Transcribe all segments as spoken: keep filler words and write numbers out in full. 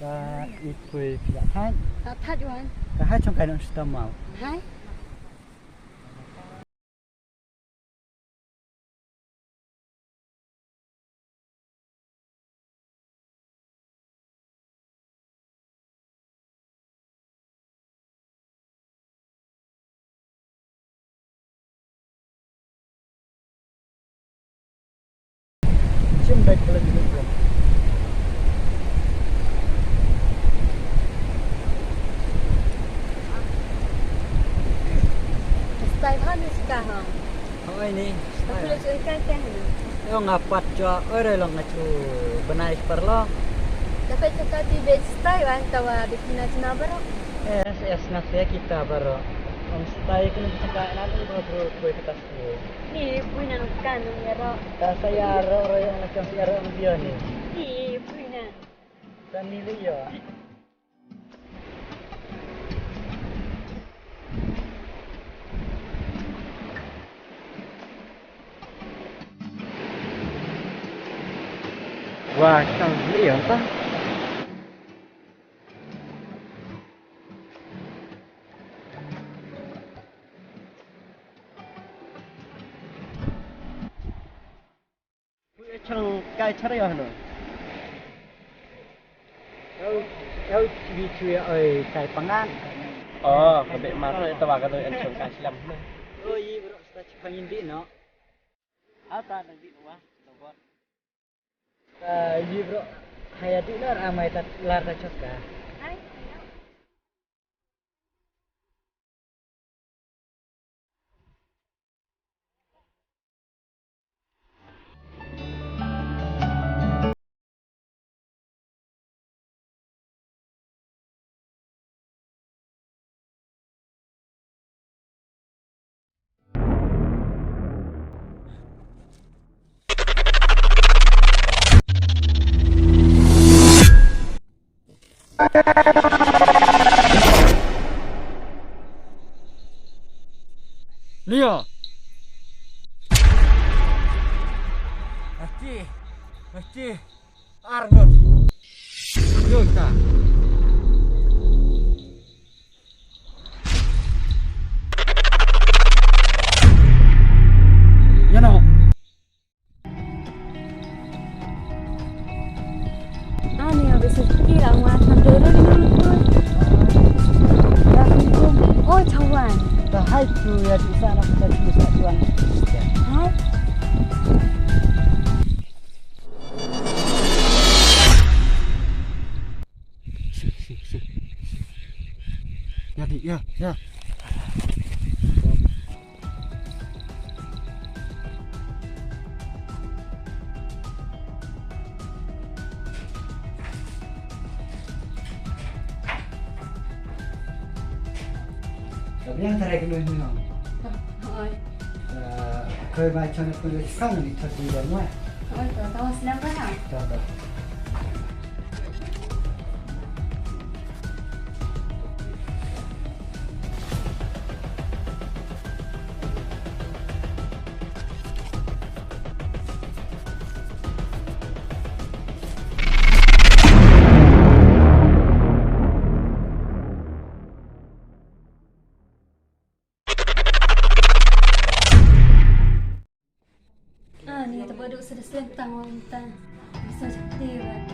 Ka i pui phi la thait. La thait wan. Ka hai chong kai nong sita mau. Hai. Jin bek pala jin bek. Stai bha ni sika ha. Hoi ni. Aku nak cakap kan ni. Yo nga pat jua oi re long nga chu benai parlo. Dapat cakap di bed stai wan tawa bikina cina baru. Es es nga se kita baru. Om stai kena cakap nanti baru kue kita. Ni pui nan kan nang ïaroh. Ta sa ïaroh roh ïa nga kan sa ïaroh ang dia ni. Ni pui nan. Kan ni lu ïa. Wah, kan ni ïa ta. Pui chang kai char ya hano. Au, au, bi chu ya oi kai pangan. Oh, ka be mar ta wa ka do en chang kai slam. Oh, yi bro, sta chi pangin di no. Ata nang di no wa, no got. Ah, yi bro, haya di lar amai tat lar ta chok ka. Hai. Leo. Ati, ati, arngut. Yo ta. Ya no. Ani habis itu kita mau sampai dulu. Oh, cawan. Dah hai tu ya di sana kita di sana tuan. Hai. Ya di ya ya. Tapi yang terakhir dulu ini, no. Oi. Eh, kau baca ni pun dia sekarang ni tak boleh buat. Oi, tahu tahu senang kan? Tahu tahu. Ah, ni kata bodoh sudah selentang orang minta. Bisa jadi, Wan.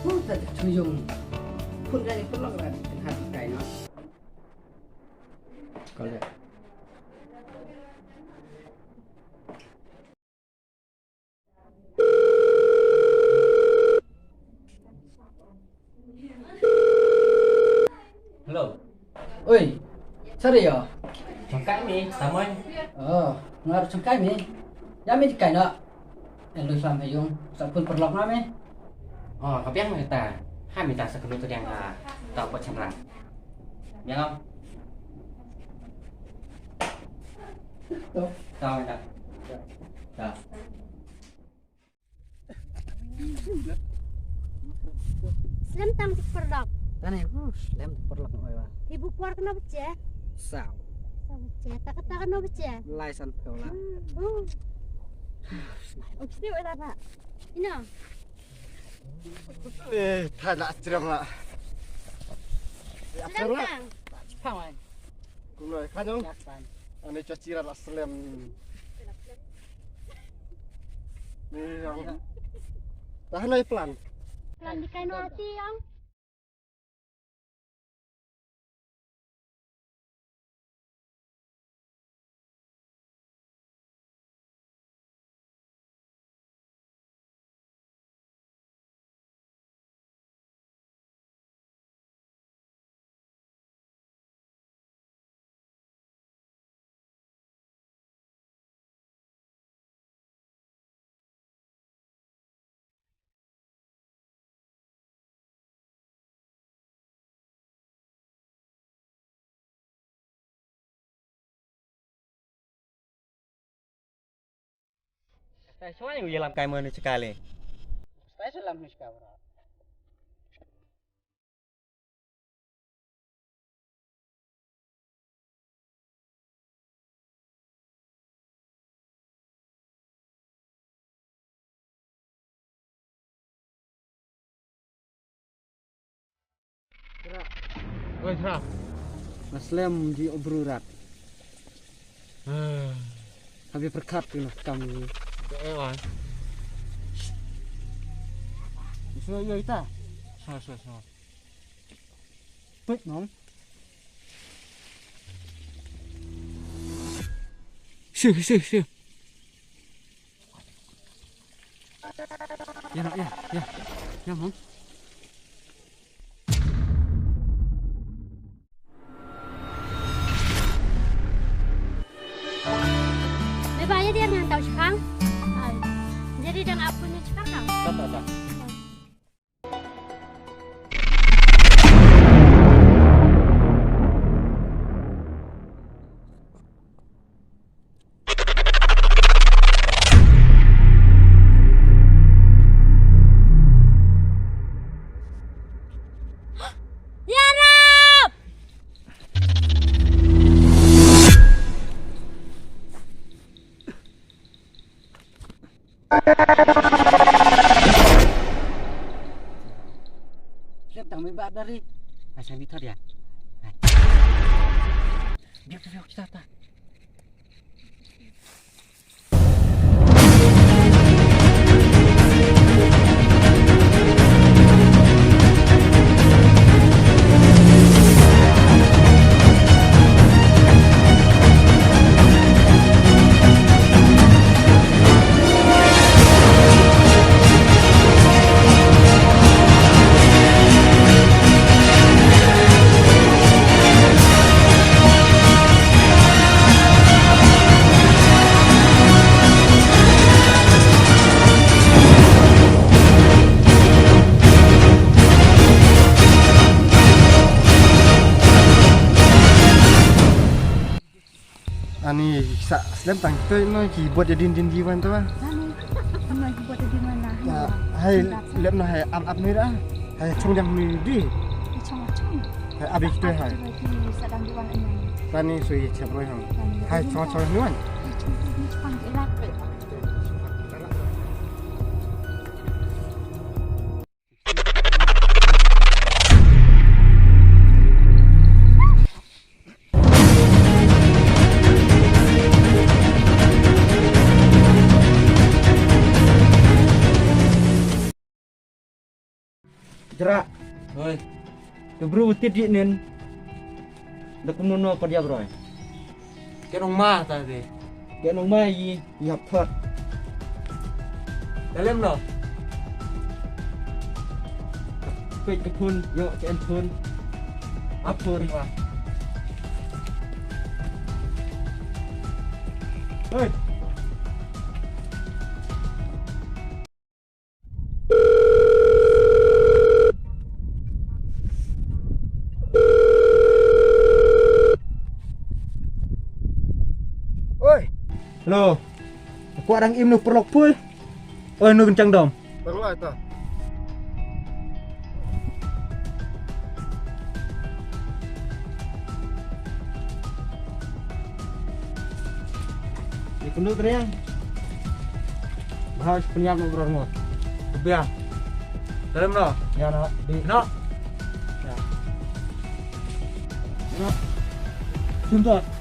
Hu ta ta chung yung. Phun ka ni phun lok la kan ha ti kai no. Ka le. Hello. Oi. Sorry yo. Chongkai mi, samoi. Oh, ngar chongkai mi. Ya mi kai no. En lu sam hayung, sa pun perlok na mi. Oh, ka biang mi ta. Ha mi ta sa kenu tu diang ha. Ta pa chanrang. Ïa ngam. To, tau ïa. Ta. Slem tang ki paralok. Tane, oh, slem ki paralok oi wa. Hi bu por kano bache? Saw. Saw bache. Ta kata kano bache? Lai san phew la. Hmm. Oh. Obsti wala ba. Ina. Eh, tha la chiram la. Slem tang. Pang wan. Kumno, ka jong? Yak pan. Ani cha chira la slem. Ni yang. Dah nai plan. Plan di kaino ati yang? Stai shuwa ïa lam kai mo ni chika le. Stai shuwa lam ni chika bro. Oi, Tra. Aslem di obru rat. Ah. Habis perkat tu nak kam ni. Eh, wan. Isu ya ita. Sama, sama, sama. Pek nong. Sih, sih, sih. Ya, ya, ya. Ya, Mom. Meba ya dia ngan tau chikang. Jadi dan apa ni chikang? Tak, tak, tak. Ïarap! Rep tang me ba dari. Ai, sa mi thot ya. Ai. Biar tu, biar kita ta. Ani sa slem tang kita no ki buat jadin din diwan tu ah. Ano ki buat jadin wan lah. Hai lep no hai ap ap ni dah. Hai chong jang ni di. Chong chong. Hai abi kita hai. Sadang diwan ini. Tani sui chep roi hang. Hai chong chong ni wan. Chong chong ni chong. Jra. Oi. Tu bru tit di nin. Da kumno no pa dia bro. Ke nong ma ta de. Ke nong ma yi yap thot. Dalem no. Pek ke phun, yo ke en phun. Ap phun. Hei. Hello. Kwah dang im noh paralok pui. Oi, noh kynchang dom. Paralok ta. Di kundu triang. Bahas penyam ngobrol ngot. Kebiang. Dalam no. Ya no. Di no. Ya. No. Suntuk.